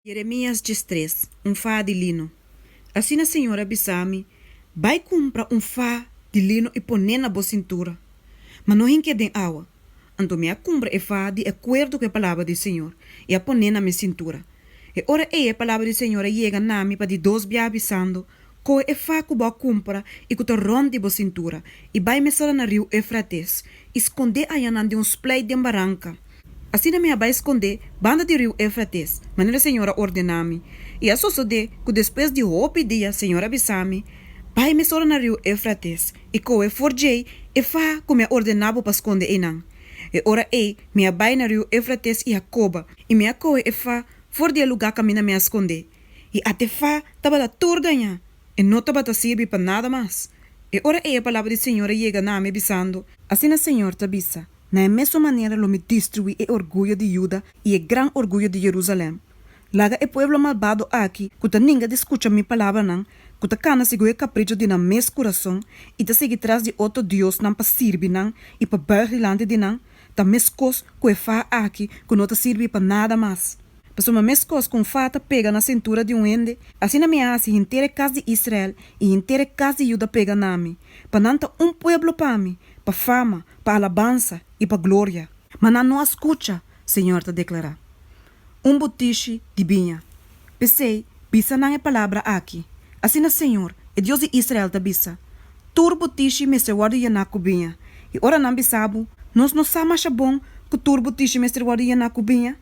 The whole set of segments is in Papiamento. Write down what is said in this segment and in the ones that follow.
Jeremias 13, Un faha di lino. Asina señor a bisa mi, Bai kumpra un faha di lino i pon'é na bo sintura, ma no hink'é den awa. Anto mi a kumpra e faha di akuerdo ku e palabra di señor i a pon'é na mi sintura. E ora ei e palabra di señor a yega na mi pa di dos biaha bisando, Kohe e faha ku bo a kumpra i ku ta rònt di bo sintura, i bai mesora na riu Eufrates, i skond'é ayanan den un spleit den baranka. Asina mi a bai skond'é banda di riu Eufrates, manera señor a ordená mi. I a sosodé ku despues di hopi dia señor a bisa mi, Bai mesora na riu Eufrates, i kohe for djei e faha ku mi a ordená bo pa skonde einan. E ora ei mi a bai na riu Eufrates i a koba, i mi a kohe e faha for di e lugá kaminda mi a skond'é. I ate faha tabata tur dañá, e no tabata sirbi pa nada mas. E ora ei e palabra di señor a yega na mi, bisando. Asina señor ta bisa, Na e mesun manera lo mi destruí e orguyo di Juda i e gran orguyo di Jerusalèm. Laga e pueblo malbado aki, ku ta ninga di skucha mi palabranan, ku ta kana segun e kapricho di nan mes kurason i ta sigui tras di otro diosnan pa sirbi nan i pa bùig dilanti di nan, ta meskos ku e faha aki ku no ta sirbi pa nada mas. Pasobra meskos ku un faha ta pega na sintura di un hende, asina mi a hasi henter e kas di Israel i henter e kas di Juda pega na mi, pa nan ta un pueblo pa mi, pa fama, pa alabansa i pa gloria. Ma nan no a skucha, Señor ta deklará. Un butishi di biña. P'esei, bisa nan e palabra aki, Asina Señor, e Dios di Israel, ta bisa, Tur butishi mester wòrdu yená ku biña. I ora nan bisa bo, Nos no sa masha bon ku tur butishi mester wòrdu yená ku biña?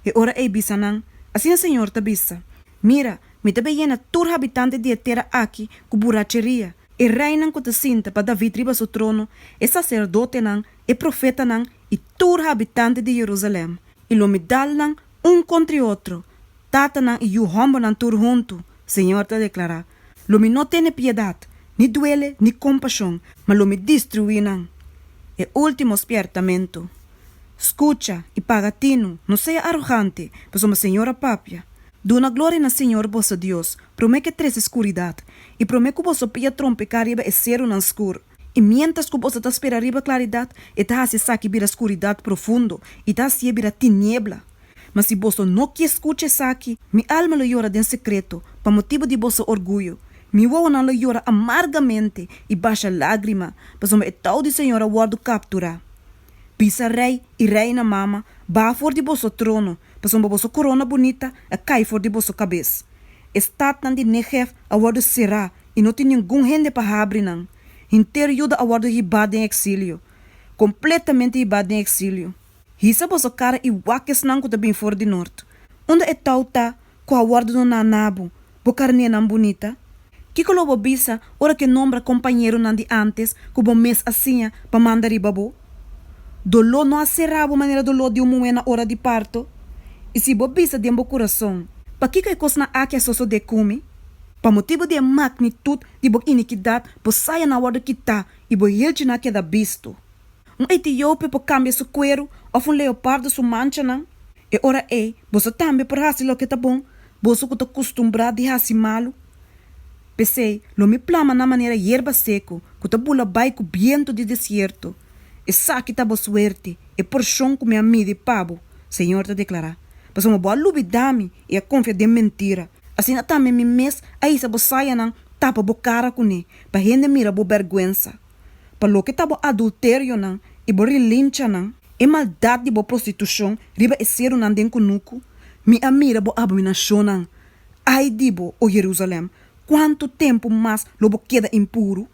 E ora ei bisa nan, Asina Señor ta bisa, Mira, mi ta bai yena tur habitante di e tera aki ku buracheria, E reinan ku ta sinta pa David riba su trono, e saserdotenan, e profetanan i tur habitante di Jerusalèm, i lo mi dal nan un kontra e otro, tatanan i yu hòmbernan tur huntu, Señor ta deklará. Lo mi no tene piedat, ni duele ni kompashon, ma lo mi destruí nan. E último spièrtamentu. Skucha i paga tinu, no sea arogante, pasobra Señor a papia. Duna gloria na Señor boso Dios, promé ku e trese skuridat, i promé ku boso pia trompeká riba e serunan skur. I miéntras ku boso ta spera riba klaridat, e ta hasi esaki bira skuridat profundo, i ta hasié bira tiniebla. Ma si boso no kier skucha esaki, mi alma lo yora den sekreto pa motibu di boso orguyo, mi wowonan lo yora amargamente i basha lágrima, pasobra e tou di Señor a wòrdu kapturá. Bisa rei i reina mama, Baha for di boso trono, pasobra boso korona bunita a kai for di boso kabes. E statnan di Negev a wòrdu será i no tin ningun hende pa habri nan. Henter Juda a wòrdu hibá den eksilio, kompletamente hibá den eksilio. Hisa boso kara i wak esnan ku ta bin for di nort. Unda e tou ta ku a wòrdu doná na bo, bo karnénan bunita? Kiko lo bo bisa ora ku e nombra kompañeronan di ántes ku bo mes a siña pa manda riba bo? Doló no a será bo manera doló di un muhé na ora di parto? I si bo bisa den bo kurason, Pakiko e kosnan aki a sosodé ku mi? Pa motibu di e magnitut di bo inikidat bo sayanan a wòrdu kitá i bo hilchinan a keda bisto. Un etiope por kambia su kueru òf un leopardo su manchanan? E ora ei, boso tambe por hasi loke ta bon, boso ku ta kustumbrá di hasi malu. P'esei, lo mi plama nan manera yerba seku ku ta bula bai ku bientu di desierto. Esaki ta bo suerte, e porshon ku mi a midi pa bo, Señor ta deklará, pasobra bo a lubidá mi i a konfia den mentira. Asina tambe mi mes a hisa bo sayanan tapa bo kara kuné, pa hende mira bo bèrgwensa. Pa loke ta bo adulterionan i bo rilinchanan, e maldat di bo prostitushon riba e serunan den kunuku, mi a mira bo abominashonnan. Ai di bo, o Jerusalèm, kuantu tempu mas lo bo keda impuru?